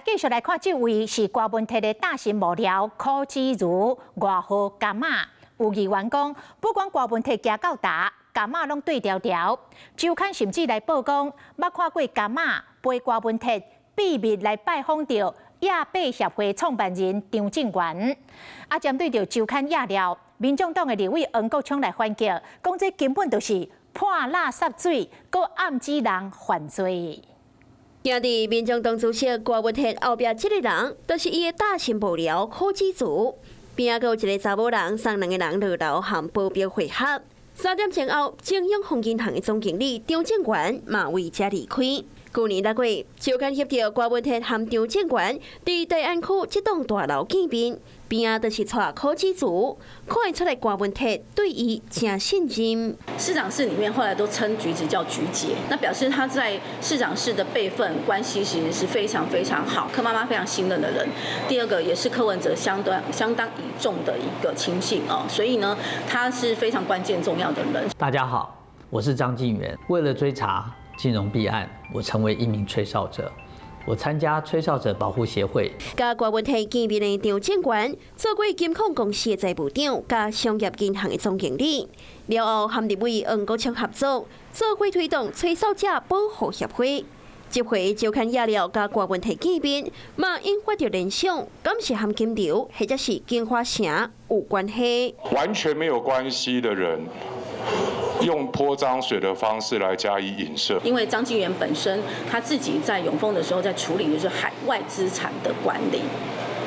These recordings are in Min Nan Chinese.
繼續來看，這位是郭文鐵的大型幕僚柯子如外號柑仔。有議員講，不管郭文鐵行到佗，柑仔攏對牢牢。週刊甚至來報講，捌看過柑仔陪郭文鐵秘密來拜訪著亞伯協會創辦人張正元。啊，針對著週刊野料，民眾黨的立委黃國昌來反擊，講這根本就是潑垃圾水，閣暗指人犯罪。今日民眾黨主席郭文鐵後壁這个人，就是伊的大型幕僚柯子如。邊仔閣有一个查某人送兩个人落樓和保鏢會合。3點前後，前永豐銀行的總經理張正元嘛為遮離開。舊年6月，週刊翕著郭文鐵和張正元佇大安區這棟大樓見面，邊仔就是帶柯子如，看會出來郭文鐵對伊誠信任。市長室裡面後來都稱橘子叫橘姐，那表示他在市長室的輩分關係其實是非常非常好，柯媽媽非常信任的人。第二個也是柯文哲相當相當倚重的一個親信哦，所以呢，他是非常關鍵重要的人。大家好，我是張晉源，為了追查金融弊案，我成為一名吹哨者。我參加吹哨者保護協會。佮郭文鐵見面的張正元，做過金控公司的財務長，佮商業銀行的總經理。了後，和立委黃國昌合作，做伙推動吹哨者保護協會。這回週刊野料佮郭文鐵見面，嘛引發著聯想，敢是和金流或者是京華城有關係？完全沒有關係的人，用潑髒水的方式來加以影射。因為張晉源本身他自己在永豐的時候，在處理的是海外資產的管理。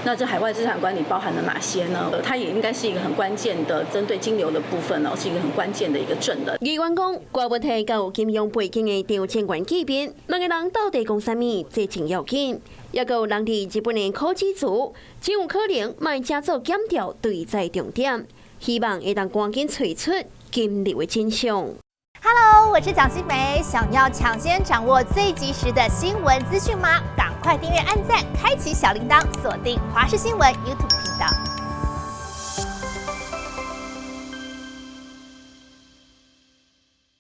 那這海外資產管理包含了哪些呢？他也應該是一個很關鍵的針對金流的部分哦，是一個很關鍵的一個證人。議員講，郭文鐵佮有金融背景的張正元見面，兩个人到底講啥物，這真要緊。抑閣有人佇日本的柯子如，真有可能會成做檢調對戰重點，希望會當趕緊揣出金流的真相。 Hello，我是蔣新梅，想要搶先掌握最及時的新聞資訊嗎？趕快訂閱、按讚、開啟小鈴鐺，鎖定華視新聞 YouTube 頻道。